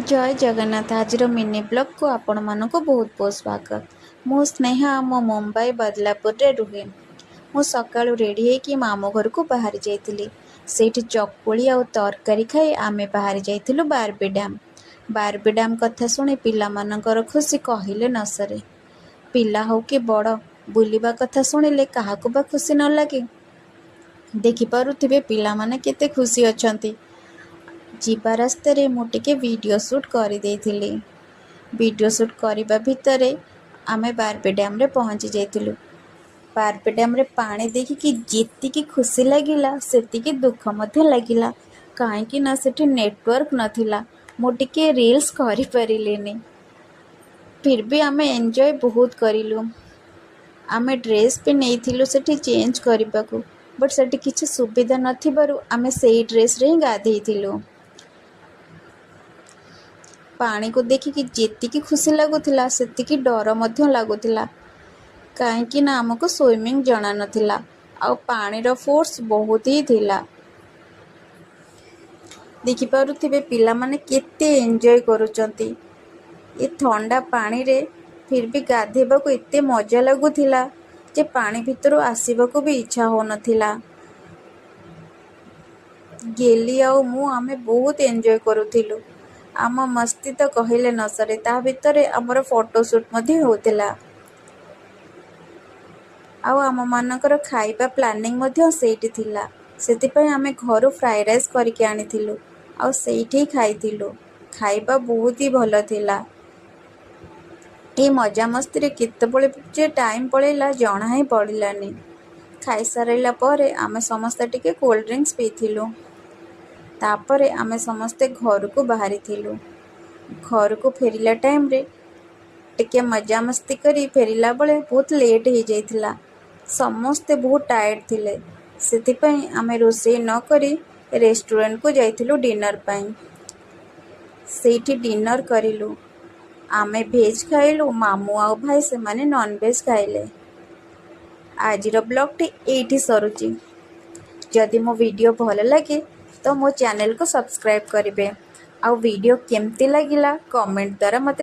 ଜୟ ଜଗନ୍ନାଥ। ଆଜିର ମିନି ବ୍ଲଗ୍କୁ ଆପଣମାନଙ୍କୁ ବହୁତ ବହୁତ ସ୍ୱାଗତ। ମୁଁ ସ୍ନେହା, ମୁଁ ମୁମ୍ବାଇ ବଦଲାପୁରରେ ରୁହେ। ମୁଁ ସକାଳୁ ରେଡ଼ି ହେଇକି ମାମୁଁ ଘରକୁ ବାହାରି ଯାଇଥିଲି। ସେଇଠି ଚକୁଳି ଆଉ ତରକାରୀ ଖାଇ ଆମେ ବାହାରି ଯାଇଥିଲୁ ବାର୍ବି ଡ୍ୟାମ୍। ବାର୍ବି ଡ୍ୟାମ୍ କଥା ଶୁଣି ପିଲାମାନଙ୍କର ଖୁସି କହିଲେ ନ ସରେ। ପିଲା ହଉ କି ବଡ଼, ବୁଲିବା କଥା ଶୁଣିଲେ କାହାକୁ ବା ଖୁସି ନ ଲାଗେ? ଦେଖିପାରୁଥିବେ ପିଲାମାନେ କେତେ ଖୁସି ଅଛନ୍ତି। ଯିବା ରାସ୍ତାରେ ମୁଁ ଟିକେ ଭିଡ଼ିଓ ସୁଟ୍ କରିଦେଇଥିଲି। ଭିଡ଼ିଓ ସୁଟ୍ କରିବା ଭିତରେ ଆମେ ବାର୍ବି ଡ୍ୟାମ୍ରେ ପହଞ୍ଚି ଯାଇଥିଲୁ। ବାର୍ବି ଡ୍ୟାମ୍ରେ ପାଣି ଦେଖିକି ଯେତିକି ଖୁସି ଲାଗିଲା, ସେତିକି ଦୁଃଖ ମଧ୍ୟ ଲାଗିଲା, କାହିଁକି ନା ସେଠି ନେଟୱାର୍କ ନଥିଲା। ମୁଁ ଟିକେ ରିଲ୍ସ କରିପାରିଲିନି। ଫିର୍ ବି ଆମେ ଏନ୍ଜୟ ବହୁତ କରିଲୁ। ଆମେ ଡ୍ରେସ୍ ବି ନେଇଥିଲୁ ସେଠି ଚେଞ୍ଜ କରିବାକୁ, ବଟ୍ ସେଠି କିଛି ସୁବିଧା ନଥିବାରୁ ଆମେ ସେଇ ଡ୍ରେସ୍ରେ ହିଁ ଗାଧେଇଥିଲୁ। ପାଣିକୁ ଦେଖିକି ଯେତିକି ଖୁସି ଲାଗୁଥିଲା, ସେତିକି ଡର ମଧ୍ୟ ଲାଗୁଥିଲା, କାହିଁକି ନା ଆମକୁ ସୁଇମିଂ ଜଣା ନଥିଲା ଆଉ ପାଣିର ଫୋର୍ସ ବହୁତ ହିଁ ଥିଲା। ଦେଖିପାରୁଥିବେ ପିଲାମାନେ କେତେ ଏନ୍ଜୟ କରୁଛନ୍ତି। ଏ ଥଣ୍ଡା ପାଣିରେ ଫିର୍ ବି ଗାଧେଇବାକୁ ଏତେ ମଜା ଲାଗୁଥିଲା ଯେ ପାଣି ଭିତରୁ ଆସିବାକୁ ବି ଇଚ୍ଛା ହେଉନଥିଲା। ଗେଲି ଆଉ ମୁଁ, ଆମେ ବହୁତ ଏନ୍ଜୟ କରୁଥିଲୁ। ଆମ ମସ୍ତି ତ କହିଲେ ନ ସରେ। ତା ଭିତରେ ଆମର ଫଟୋ ସୁଟ୍ ମଧ୍ୟ ହେଉଥିଲା ଆଉ ଆମମାନଙ୍କର ଖାଇବା ପ୍ଲାନିଂ ମଧ୍ୟ ସେଇଠି ଥିଲା। ସେଥିପାଇଁ ଆମେ ଘରୁ ଫ୍ରାଏ ରାଇସ୍ କରିକି ଆଣିଥିଲୁ ଆଉ ସେଇଠି ଖାଇଥିଲୁ। ଖାଇବା ବହୁତ ହି ଭଲ ଥିଲା। ଏଇ ମଜାମସ୍ତିରେ କେତେବେଳେ ଯେ ଟାଇମ୍ ପଳେଇଲା, ଜଣା ହିଁ ପଡ଼ିଲାନି। ଖାଇସାରିଲା ପରେ ଆମେ ସମସ୍ତେ ଟିକେ କୋଲ୍ଡ ଡ୍ରିଙ୍କସ୍ ପିଇଥିଲୁ। ତାପରେ ଆମେ ସମସ୍ତେ ଘରକୁ ବାହାରିଥିଲୁ। ଘରକୁ ଫେରିଲା ଟାଇମ୍ରେ ଟିକେ ମଜାମସ୍ତି କରି ଫେରିଲା ବେଳେ ବହୁତ ଲେଟ୍ ହେଇଯାଇଥିଲା। ସମସ୍ତେ ବହୁତ ଟାୟାର୍ଡ଼ ଥିଲେ। ସେଥିପାଇଁ ଆମେ ରୋଷେଇ ନ କରି ରେଷ୍ଟୁରାଣ୍ଟକୁ ଯାଇଥିଲୁ ଡିନର୍ ପାଇଁ। ସେଇଠି ଡିନର୍ କରିଲୁ। ଆମେ ଭେଜ୍ ଖାଇଲୁ, ମାମୁଁ ଆଉ ଭାଇ ସେମାନେ ନନଭେଜ୍ ଖାଇଲେ। ଆଜିର ବ୍ଲଗ୍ଟି ଏଇଠି ସରୁଛି। ଯଦି ମୋ ଭିଡ଼ିଓ ଭଲ ଲାଗେ ତ ମୋ ଚ୍ୟାନେଲକୁ ସବସ୍କ୍ରାଇବ୍ କରିବେ ଆଉ ଭିଡ଼ିଓ କେମିତି ଲାଗିଲା କମେଣ୍ଟ ଦ୍ୱାରା ମୋତେ